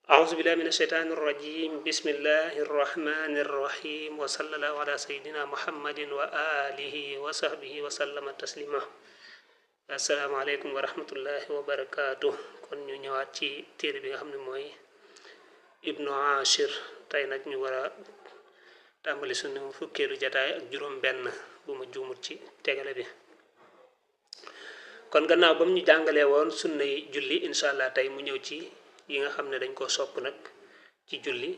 أعوذ بالله من الشيطان الرجيم بسم الله الرحمن الرحيم وصلى الله على سيدنا محمد وآله وصحبه وسلم تسليما السلام عليكم ورحمة الله وبركاته kon ñu ñëwaat ci téere bi nga xam ne mooy ibnu ashir tey nag ñu war a tàmbali sunu fukkeelu jataay ak juróom benn bu ma juumut ci tegale bi kon gannaaw ba mu ñu jàngalee woon sunna yi julli incha allah tey mu ñëw ci yi nga xam ne dañ koo sopp nag ci julli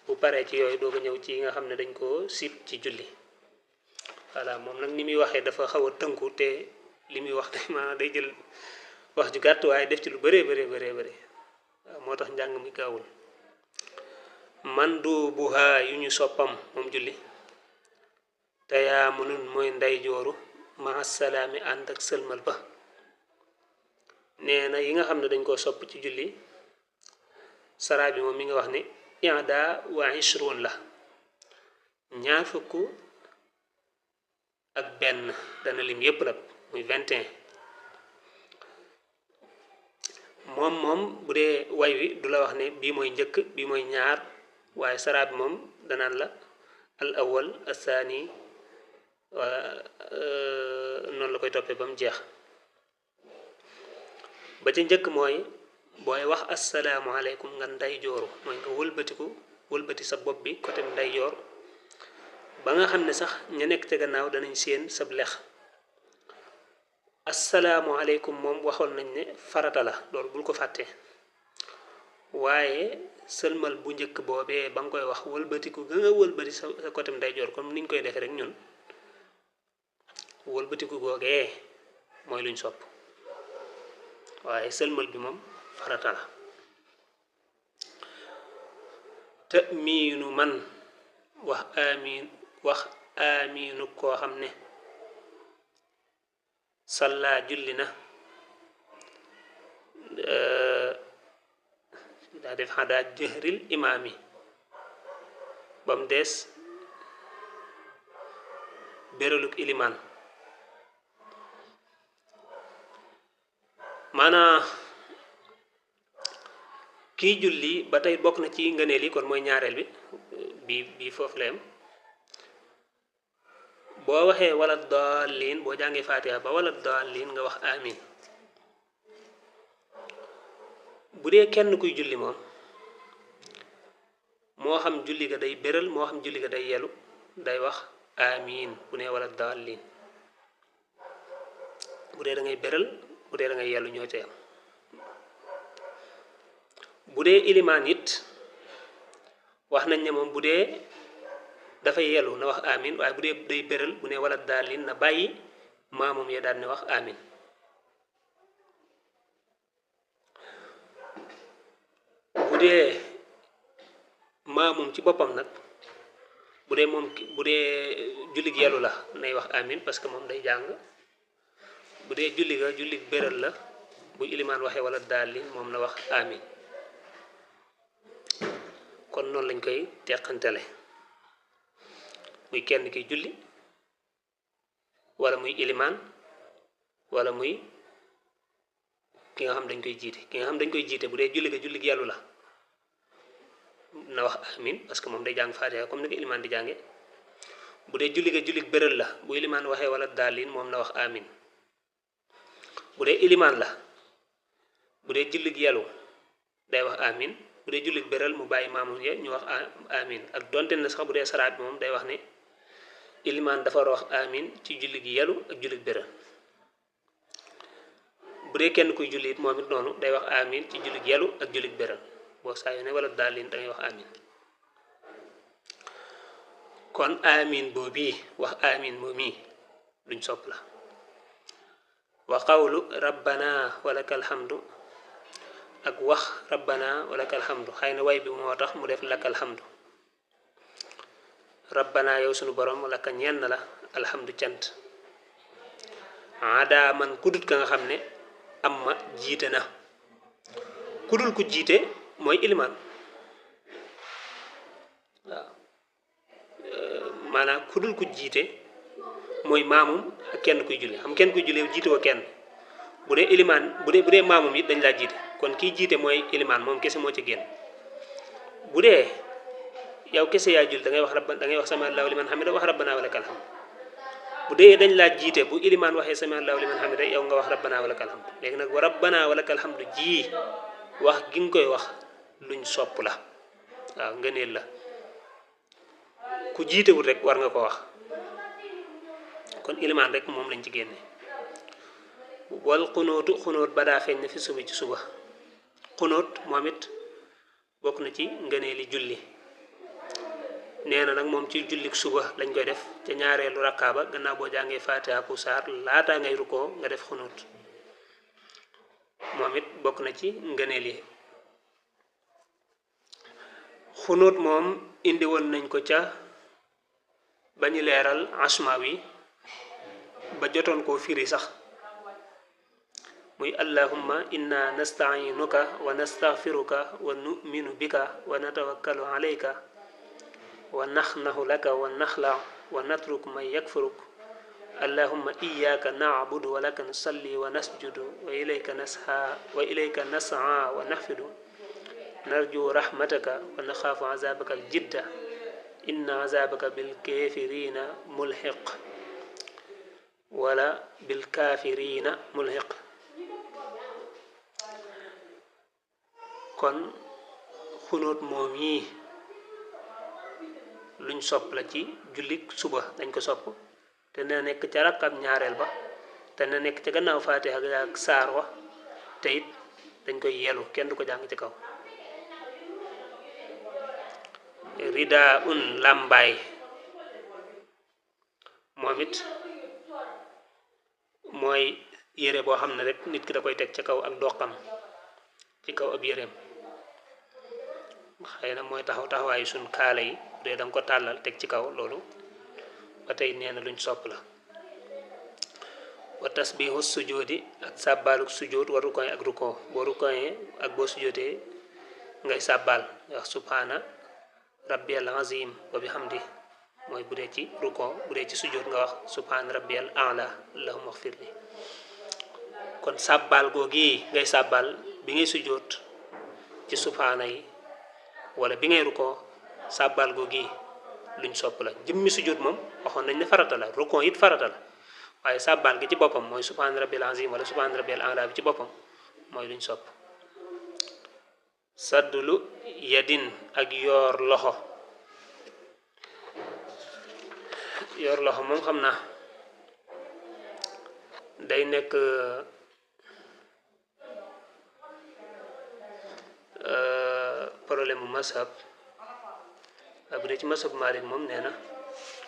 bu paree ci yooyu doog a ñëw ci yi nga xam ne dañ koo sib ci julli voilà moom nag ni muy waxee dafa xaw a tënku te li muy wax maanaam day jël wax ju gàtt waaye def ci lu bëree bëri waaw moo tax njàng mi gaawul man du buha yu ñu soppam moom julli te yaa mënun mooy nday jooru maa salaami ànd ak sëlmal ba nee na yi nga xam ne dañ koo sopp ci julli saraa bi moom mi nga wax ne i'da wa ishrun la ñaar fukk ak benn dana lim yépp nag muy 21 moom bu dee way wi du la wax ne bii mooy njëkk bii mooy ñaar waaye saraa bi moom danaan la al awal asaani noonu la koy toppee ba mu jeex ba ca njëkk mooy booy wax asalaamualeykum nga nday jooru mooy nga wëlbati sa bopp bi côté nday joor ba nga xam ne sax ña nekk ca gannaaw danañ seen sab lex asalaamualeykum moom waxoon nañ ne farata la loolu bul ko fàtte waaye sëlmal bu njëkk boobee ba nga koy wax wëlbatiku ga nga wëlbati sa côté nday joor comme niñ koy defee rek ñun wëlbatiku googee mooy luñ sopp waaye sëlmal bi moom farata la te miinu man wax amiinu koo xam ne salla julli na daa def xadaa jëhril imaami ba mu des béraluk ilimaan maanaa kii julli ba tey bokk na ci ngëneel yi kon mooy ñaareel bi foofu la yam boo waxee wala daalliin boo jàngee faatiha ba wala daalliin nga wax amin bu dee kenn kuy julli moom moo xam julli ga day béral moo xam julli ga day yelu day wax amin bu ne wala daalliin bu dee da ngay béral bu dee da ngay yelu ñoo ca yam bu dee ilimaan it wax nañ ne moom bu dee dafay yelu na wax amin waaye bu dee day béral bu ne wala daalin na bàyyi maamum ya daal ne wax amin bu dee maamum ci boppam nag bu dee jullig yelu la nay wax amin parce que moom day jàng bu dee jullig béral la bu ilimaan waxee wala daalin moom na wax amin kon noonu lañ koy teqantale muy kenn kiy julli wala muy ilimaan wala muy ki nga xam dañ koy jiite bu dee julli gi yàllu la na wax amin parce que moom day jàng faatiha comme ni ko ilimaan di jànge bu dee julli béral la bu ilimaan waxee wala daalin moom na wax amin bu dee ilimaan la bu dee julli gi yàllu day wax amin bu dee jullit béral mu bàyyi maamum ya ñu wax amin ak donte ne sax bu dee saraat bi moom day wax ne ilimaan dafa war a wax amin ci julli gi yelu ak jullit béral bu dee kenn kuy julli it moom it noonu day wax amin ci julli gi yelu ak jullit béral boo saa yu ne wala daalin da ngay wax amin kon amin boobii wax amin moomii luñ sopp la wa qawlu rabbana walakal hamdu ak wax rabbana walakal hamdu xëy na way bi moo tax mu def lakal hamdu rabbana yow sunu borom laka ñenn la alhamdu cant ada man kudut ka nga xam ne am ma jiite na kudul ku jiite mooy ilimaan waaw maanaam kudul ku jiite mooy maamum ak kenn kuy julli xam kenn kuy julli yow jiite wa kenn bu dee ilimaan bu dee maamum it dañ laa jiite kon kii jiite mooy ilimaan moom kese moo ci génn bu dee yow kese yaa jul da ngay wax da ngay wax sami allahu liman hamida wax rabbana wa lakal hamd bu dee dañ laa jiite bu ilimaan waxee sami allahu liman hamida yow nga wax rabbana wa lakal hamd léegi nag wa rabbana wa lakal hamd ji wax gi nga koy wax luñ sopp la waaw ngëneel la ku jiitewul rek war nga ko wax kon ilimaan rek moom lañ ci génne wal xunóot ba daa feeñ na fi suba ci suba xunóot moom it bokk na ci ngëneeli julli nee na nag moom ci jullik suba lañ koy def ca ñaareelu rakkaa ba gannaaw boo jàngee fatiha ku saar laataa ngay rukkoo nga def xunóot moom it bokk na ci ngëneel yi xunóot moom indi woon nañ ko ca bañu leeral Asmawi ba jotoon koo firi sax muy allahumma inna nasta'inuka wa nastaghfiruka wa nu'minu bika wa natawakkalu alayka wa nakhnahu laka wa nakhla wa natruk man yakfuruk allahumma iyyaka na'budu wa laka nusalli wa nasjudu wa ilayka nas'a wa nahfidu narju rahmataka wa nakhafu 'azabaka al-jidda inna 'azabaka bil kafirina mulhiq wala bil kafirina mulhiq kon xunóot moom yi luñ sopp la ci jullik suba dañ ko sopp te na nekk ca rakkab ñaareel ba te na nekk ca gannaaw faatiha ak saar wa te it dañ koy yelu kenn du ko jàng ci kaw rida un làmbaay moom it mooy yére boo xam ne rek nit ki da koy teg ca kaw ak doqam ci kaw ab yéreem xëy na mooy taxawaayu suñ kaala yi bu dee da nga ko tàllal teg ci kaw loolu ba tey nee na luñ sopp la wa tasbihu sujudi ak sàbbaaluk sujud wa rukoy ak ruko boo rukoyee ak boo sujudee ngay sàbbaal wax subhana rabbiyal azim wa bihamdi mooy bu dee ci ruko bu dee ci sujud nga wax subhana rabbiyal a'la allahumma ighfirli kon sàbbaal googi ngay sàbbaal bi ngay sujud ci subhana yi wala bi ngay ruko sàbbaal googi luñ sopp la jëmmi sujud moom waxoon nañ ne farata la ruko it farata la waaye sàbbaal gi ci boppam mooy subhana rabbil azim wala subhana rabbil a'la bi ci boppam mooy luñ sopp saddulu yadin ak yoor loxo moom xam naa day nekk problème mu masab bu dee ci masab Maalik moom nee na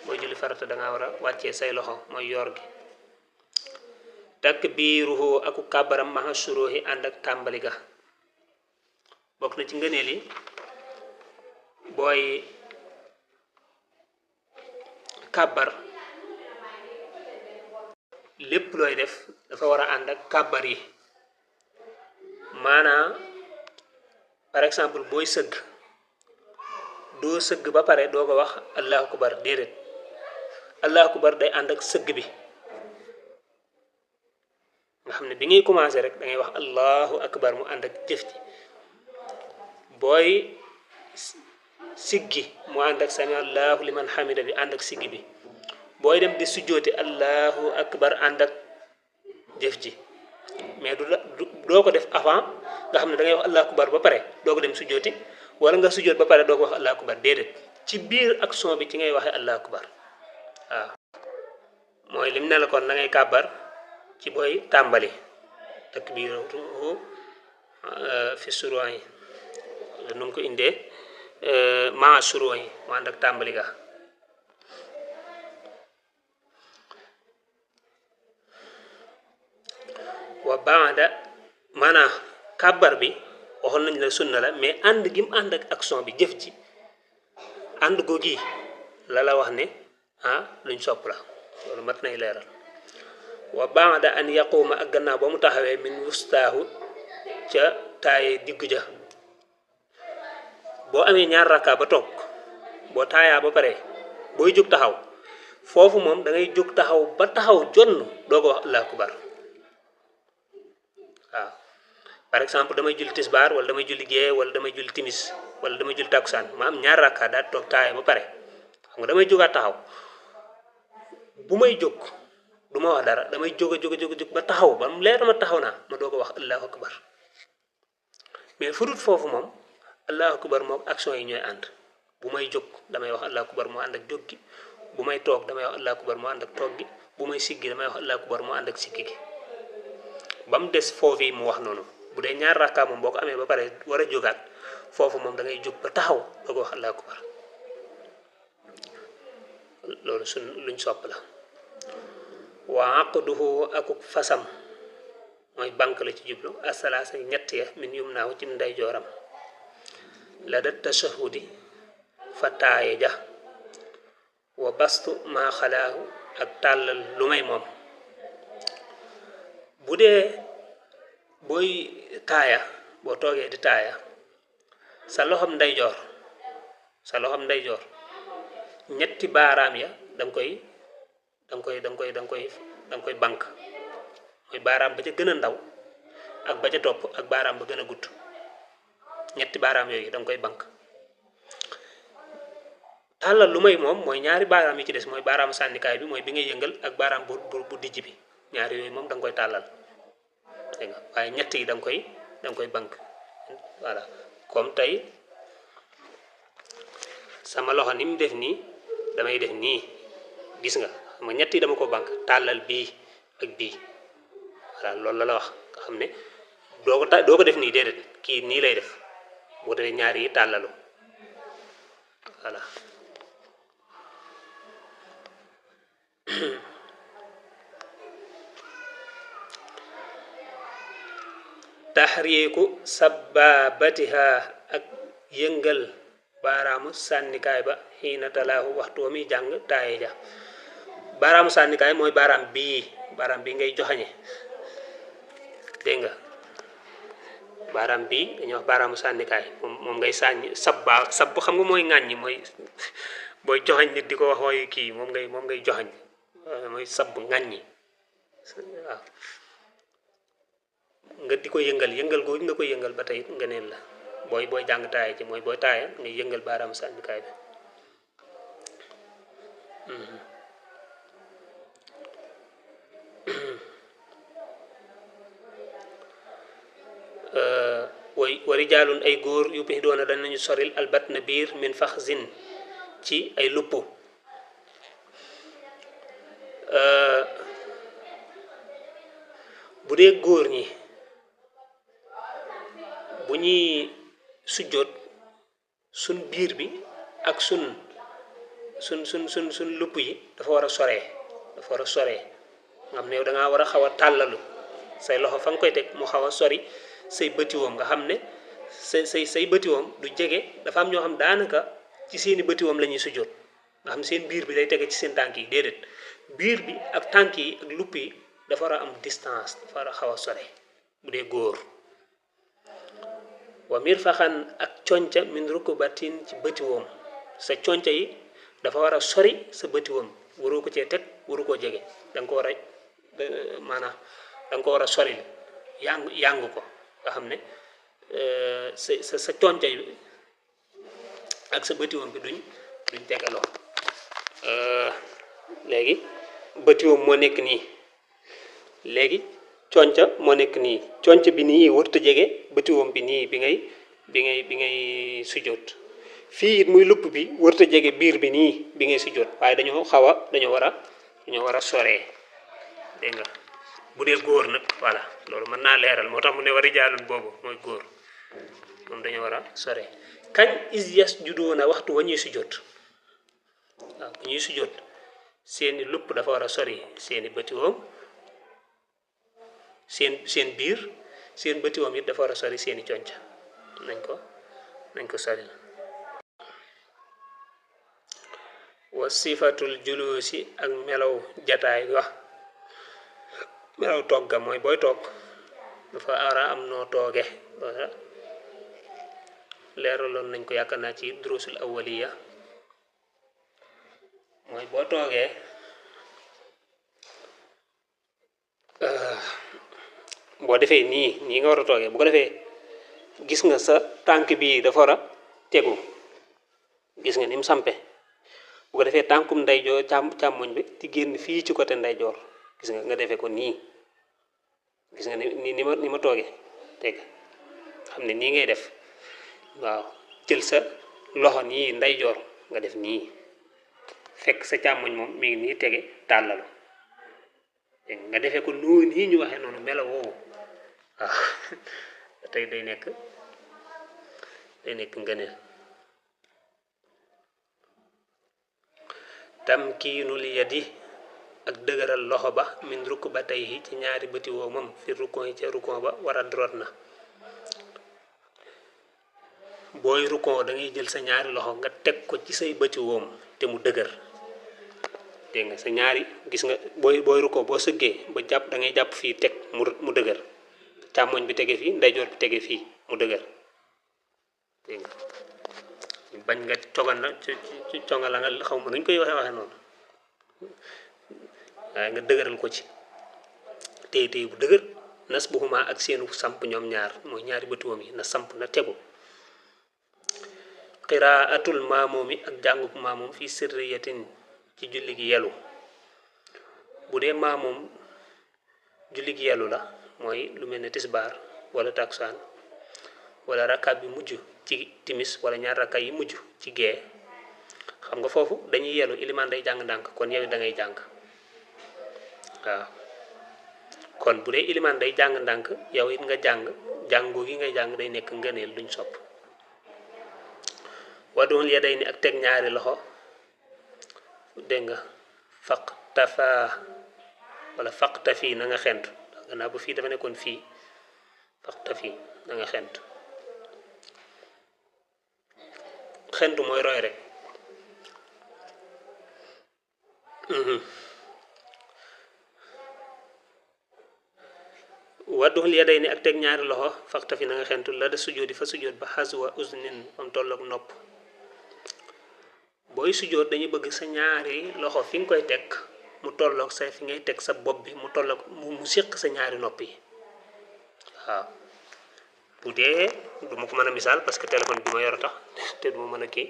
booy julli farata da ngaa war a wàccee say loxo mooy yoor gi takbiiruhu aku kàbbaram maha suruhi ànd ak tàmbali ga bokk na ci ngëneel yi booy kàbbar lépp looy def dafa war a ànd ak kàbbar yi maanaam par exemple booy sëgg doo sëgg ba pare doo ko wax allahu akbar déedéet allahu akbar day ànd ak sëgg bi nga xam ne bi ngay commencé rek da ngay wax allahu akbar mu ànd ak jëf ji booy siggi mu ànd ak sami allahu liman hamida bi ànd ak siggi bi booy dem di sujjooti allahu akbar ànd ak jëf ji mais doo ko def avant nga xam ne da ngay wax allahu akbar ba pare doo ko dem sujjooti wala nga sujjoot ba pare doo ko wax allahu akbar déedéet ci biir action bi ci ngay waxee allahu akbar waaw mooy lim ne la kon da ngay kàbbar ci booy tàmbali takbiruhu fi suru'i yi nu mu ko indee maa suru'i yi mu ànd ak tàmbali ga wa baada maanaam kàbbar bi waxoon nañ la sunna la mais ànd gi mu ànd ak action bi jëf ji ànd googi la wax ne luñ sopp la loolu mat nay leeral wa baada an yaquuma ak gannaaw ba mu taxawee min wustaahu ca taaye digg ja boo amee ñaar rakka ba toog boo taayaa ba pare booy jóg taxaw foofu moom da ngay jóg taxaw ba taxaw jonn doo ko wax allahu akbar waaw par exemple damay julli tisbaar wala damay julli gee wala damay julli timis wala damay julli takusaan ma am ñaar rakka daal toog taaya ba pare xam nga damay jógaat taxaw bu may jóg du ma wax dara damay jóg a jóg ba taxaw ba mu leer ma taxaw naa ma doog a wax allahu akbar mais furut foofu moom allahu akbar moom action yi ñooy ànd bu may jóg damay wax allahu akbar moo ànd ak jóg gi bu may toog damay wax allahu akbar moo ànd ak toog gi bu may siggi damay wax allahu akbar moo ànd ak siggi gi ba mu des foofu yi mu wax noonu bu dee ñaar rakka moom boo ko amee ba pare war a jógaat foofu moom da ngay jóg ba taxaw doog a wax allahu akbar loolu suñ luñ sopp la wa aqduhu akuk fasam mooy banque la ci jublu asalaasa ñett ya min yum naaw ci nday jooram la dat tashahudi fa taaye ja wa bastu maa xalaahu ak tàllal lu may moom bu dee booy taaya boo toogee di taaya sa loxom ndeyjoor ñetti baaraam ya danga koy bank mooy baaraam ba ca gën a ndaw ak ba ca topp ak baaraam ba gën a gudd ñetti baaraam yooyu danga koy bank tàllal lu may moom mooy ñaari baaraam yi ci des mooy baaraamu sànnikaay bi mooy bi ngay yëngal ak baaraam bu dijj bi ñaari yooyu moom danga koy tàllal dégg nga waaye ñett yi danga koy bank voilà comme tey sama loxo ni mu def nii damay def nii gis nga xam nga ñett yi dama ko bank tàllal bii ak bii voilà loolu la wax nga xam ne doo ko def nii déedéet kii nii lay def boo defee ñaari yi tàllalu voilà tahriiku sababatiha ak yëngal baaraamu sànnikaay ba xiina talaahu waxtu wa muy jàng taaye ja baaraamu sànnikaay mooy baaraam bii ngay joxañe dégg nga baaraam bii dañuy wax baaraamu sànnikaay moom ngay sànni sab xam nga mooy ŋàññi mooy booy joxañ nit di ko wax mooy kii moom ngay joxañ mooy sab ŋàññi waaw nga di ko yëngal googu nga koy yëngal ba tey nga neen la booy jàng taaya ji mooy booy taaya ngay yëngal baaraamu sànnikaay bi wa rijaalun ay góor yu pix doona danañu soril albat na biir min fax zin ci ay lupp bu dee góor ñi bu ñuy sujjóot sun biir bi ak sun lupp yi dafa war a soree nga xam ne yow da ngaa war a xaw a tàllalu say loxo fa nga koy teg mu xaw a sori say bëtiwoom nga xam ne say bëtiwoom du jege dafa am ñoo xam daanaka ci seeni bëtiwoom la ñuy sujjóot nga xam seen biir bi day tege ci seen tànk yi déedéet biir bi ak tànk yi ak lupp yi dafa war a am distance dafa war a xaw a sore bu dee góor wa mir faxan ak conca min rukubatin ci bëtiwoom sa conca yi dafa war a sori sa bëtiwoom waroo ko cee teg waru koo jege da nga ko war a maanaam da nga ko war a sori yàng ko nga xam ne sa conca yi ak sa bëtiwoom bi duñ tegaloo léegi bëtiwoom moo nekk nii léegi conca moo nekk nii conca bi nii warta jege bëtiwoom bi nii bi ngay sujjóot fii it muy lupp bi warta jege biir bi nii bi ngay sujjóot waaye dañoo war a soree dégg nga bu dee góor nag voilà loolu mën naa leeral moo tax mu ne war a jaalun boobu mooy góor moom dañoo war a soree kañ is yas judoona waxtu wa ñuy sujjóot waaw bu ñuy sujjóot seeni lupp dafa war a sori seeni bëtiwoom seen biir seen bëtiwoom it dafa war a sori seeni conca nañ ko sori wa sifatul julusi ak melaw jataay wax melaw togga mooy booy toog dafa war a am noo tooge leeraloon nañ ko yaakaar naa ci durusul awwaliya mooy boo toogee boo defee nii nga war a toogee bu ko defee gis nga sa tànk bii dafa war a tegu gis nga ni mu sampe bu ko defee tànkum ndeyjoor càmmoñ bi di génn fii ci côté ndeyjoor gis nga defee ko nii gis nga ni ma toogee teg xam ne nii ngay def waaw jël sa loxo nii ndeyjoor nga def nii fekk sa càmmoñ moom mi ngi nii tege tàllalu dégg nga defee ko noonu nii ñu waxee noonu melo woowu waaw tey day nekk ngëneel tamkiinul yadi ak dëgëral loxo ba min rukbatayhi ci ñaari bëti woo moom fi rukon yi ca rukon ba war a droit na booy rukon da ngay jël sa ñaari loxo nga teg ko ci say bëti woom te mu dëgër dégg nga sa ñaari gis nga booy rukon boo sëggee ba jàpp da ngay jàpp fii teg mu dëgër càmmoñ bi tege fii ndeyjoor bi tege fii mu dëgër dégg nga bañ nga cogal na ci congal la nga xaw ma nuñ koy waxe noonu waaye nga dëgëral ko ci téye bu dëgër nas bu xuma ak seenu samp ñoom ñaar mooy ñaari bëtuwam yi na samp na tegu qiraatul maamoom yi ak jàngub maamoom fii sirriyatin ci julli gi yelu bu dee maamoom julli gi yelu la mooy lu mel ne tisbaar wala taksaan wala rakkaat bi mujj ci timis wala ñaar rakkaat yi mujj ci gee xam nga foofu dañuy yelu ilimaan day jàng ndànk kon yow da ngay jàng waaw kon bu dee ilimaan day jàng ndànk yow it nga jàngoo gi ngay jàng day nekk ngëneel luñ sopp wadul ya day ni ak teg ñaari loxo dégg nga faqtafa wala faqtafi na nga xentu gannaaw bu fii dafa nekkoon fii faqtafi na nga xentu mooy roy rek waddul ya day ni ak teg ñaari loxo faqtafi na nga xentu la da sujjóot fa sujjóot ba xaswa usnin am tolloog nopp booy sujjóot dañuy bëgg sa ñaari loxo fi nga koy teg mu tolloog sa fi ngay teg sa bopp bi mu tolloog mu séq sa ñaari nopp yi waaw bu dee du ma ko mën a misaal parce que téléphone bi ma yor tax te du ma mën a kii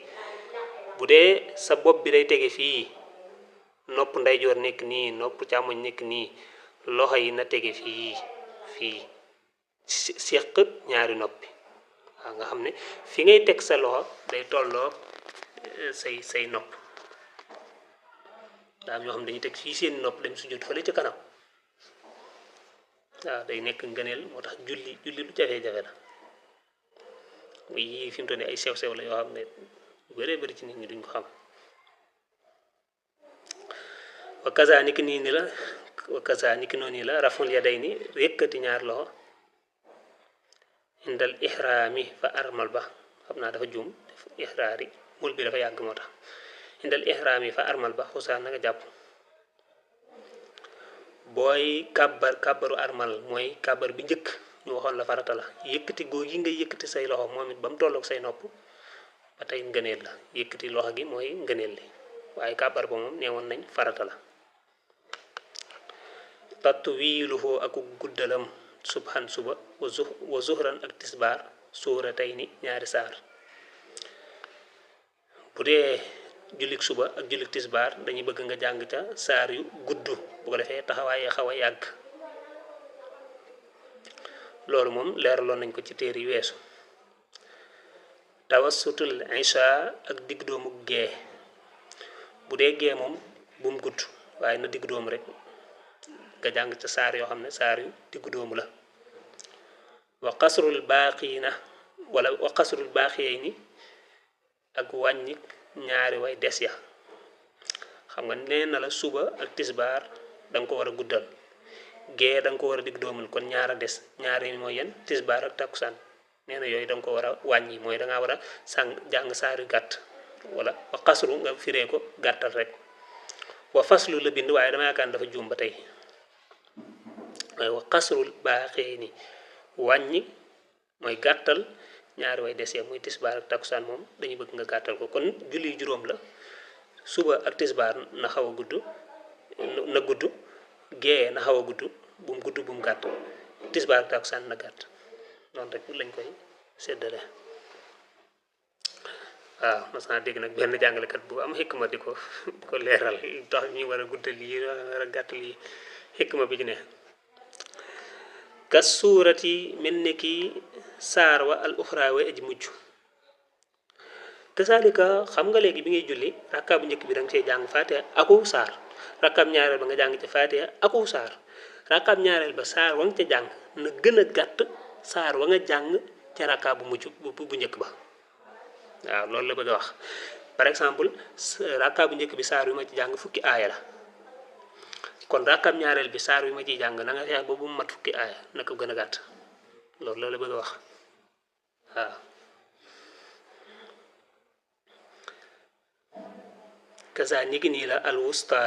bu dee sa bopp bi day tege fii nopp ndeyjoor nekk nii nopp càmmoñ nekk nii loxo yi na tege fii séq ñaari noppi waaw nga xam ne fi ngay teg sa loxo day tolloo say nopp daam ñoo xam dañuy teg fii seen nopp dem sujjóot fële ca kanam waaw day nekk ngëneel moo tax julli lu jafe-jafe la yii fi mu toll nii ay sew-sew la yoo xam ne bëree bëri ci nit ñi duñ ko xam wa kaza niki noonu la raful ya day ni yëkkati ñaar loxo indal ihraami fa armal ba xam naa dafa juum def ihraari mul bi dafa yàgg moo tax indal ihraami fa armal ba xusaan na nga jàpp booy kàbbaru armal mooy kàbbar bi njëkk ñu waxoon la farata la yëkkati góor yi nga yëkkati say loxo moom it ba mu tolloog say nopp ba tey ngëneel la yëkkati loxo gi mooy ngëneel li waaye kàbbar ba moom neewoon nañ farata la tattu wiiluhu ak guddalam subhan suba wa zuhran ak tisbaar suura tey ni ñaari saar bu dee jullik suba ak jullik tisbaar dañuy bëgg nga jàng ca saar yu gudd bu ko defee taxawaaye xaw a yàgg loolu moom leeraloon nañ ko ci téere yu weesu tawassutul isha ak digg doomu gee bu dee gee moom bu mu gudd waaye na digg doomu rek nga jàng ca saar yoo xam ne saar yu digg doomu la wa qasrul baaxiyayni ak wàññi ñaari way des ya xam nga nee na la suba ak tisbaar da nga ko war a guddal gee da nga ko war a digg doomal kon ñaara des ñaari mooy yan tisbaar ak takkusaan nee na yooyu da nga ko war a wàññi mooy da ngaa war a jàng saar yu gàtt wala wa qasru nga firee ko gàttal rek wa faslu la bind waaye dama yaakaar dafa juum ba tey mooy wa qasrul baaxiyayni wàññi mooy gàttal ñaari way des ya muy tisbaar ak takkusaan moom dañuy bëgg nga gàttal ko kon julli juróom la suba ak tisbaar na xaw a gudd na gudd gee na xaw a gudd bu mu gudd bu mu gàtt tisbaar takkusaan na gàtt noonu rek lañ koy séddale waaw mas naa dégg nag benn jàngalekat bu am xikma di ko leeral tax ñu war a guddal yi war a gàttal yi xikma bi ci ne kas suurati mel ni ki saar wa al uxra way aji mujj kasaalika xam nga léegi bi ngay julli rakka bu njëkk bi da nga cee jàng fatiha aku saar rakkaab ñaareel ba nga jàng ca fatiha aku saar rakkaab ñaareel ba saar wa nga ca jàng na gën a gàtt saar wa nga jàng ca rakka bu mujj bu njëkk ba waaw loolu la bëgg a wax par exemple rakka bu njëkk bi saar wi ma ci jàng fukki aaya la kon rakkaab ñaareel bi saar wi ma ciy jàng na nga feex ba bu mu mat fukki aaya na ko gën a gàtt loolu la bëgg a wax waaw kasa ñi gi nii la al wusta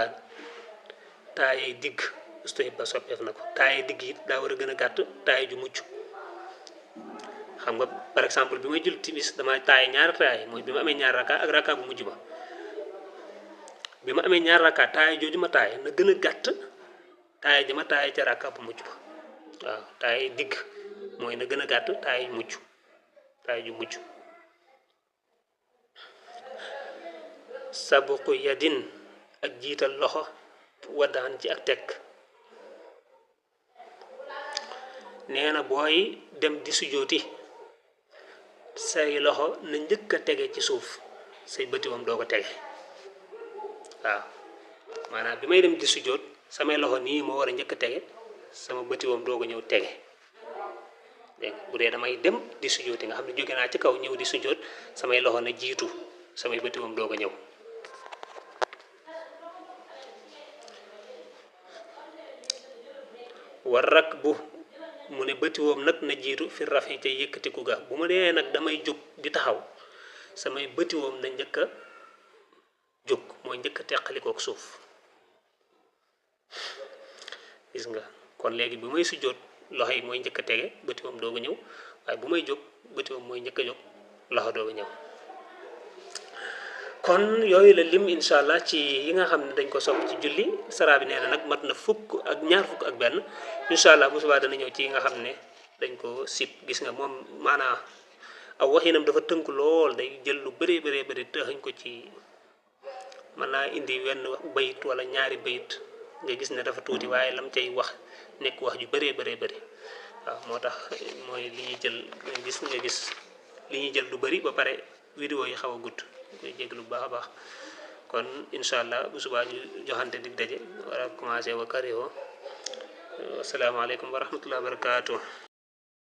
taayay digg ustahib ba soppeef na ko taayay digg it daa war a gën a gàtt taay ju mucc xam nga par exemple bi may jul timis dama taay ñaar taay mooy bi ma amee ñaar raka ak raka bu mujj ba bi ma amee ñaar raka taay jooju ma taay na gën a gàtt taay ji ma taay ca raka bu mujj ba waaw taay digg mooy na gën a gàtt taay mucc taay ju mucc sabuqu yadin ak jiital loxo waddaan ci ak tekk nee na booy dem di sujooti say loxo na njëkk a tege ci suuf say bëti moom doo ko tege waaw maanaam bi may dem di sujoot samay loxo nii moo war a njëkk a tege sama bëti moom doo ko ñëw tege dégg bu dee damay dem di sujooti nga xam ne jóge naa ci kaw ñëw di sujoot samay loxo na jiitu samay bëti moom doo ko ñëw war rak bu mu ne bëti woom nag na jiitu fi rafi ca yëkkatiku ga bu ma dee nag damay jóg di taxaw samay bëti woom na njëkk a jóg mooy njëkk a teqalikook suuf gis nga kon léegi bu may sujjóot loxo yi mooy njëkk a tege bëti woom dooga ñëw waaye bu may jóg bëti woom mooy njëkk a jóg loxo dooga ñëw kon yooyu la lim incha allah ci yi nga xam ne dañ ko sopp ci julli sara bi nee na nag mat na fukk ak ñaar fukk ak benn incha allah bu subaa dana ñëw ci yi nga xam ne dañ ko sib gis nga moom maanaa aw waxinam dafa tënk lool day jël lu bëree bëree bëri tëxañ ko ci mën naa indi wenn bayit wala ñaari bayit nga gis ne dafa tuuti waaye lam cay wax nekk wax ju bëree bëree bëri waaw moo tax mooy li ñuy jël nga gis li ñuy jël lu bëri ba pare vidéo yi xaw a gudd koy jéglu bu baax a baax kon incha allah bu subaa ñu joxante dig daje war a commencé wa kariho asalaamaaleykum wa rahmatullahi wa barakatuh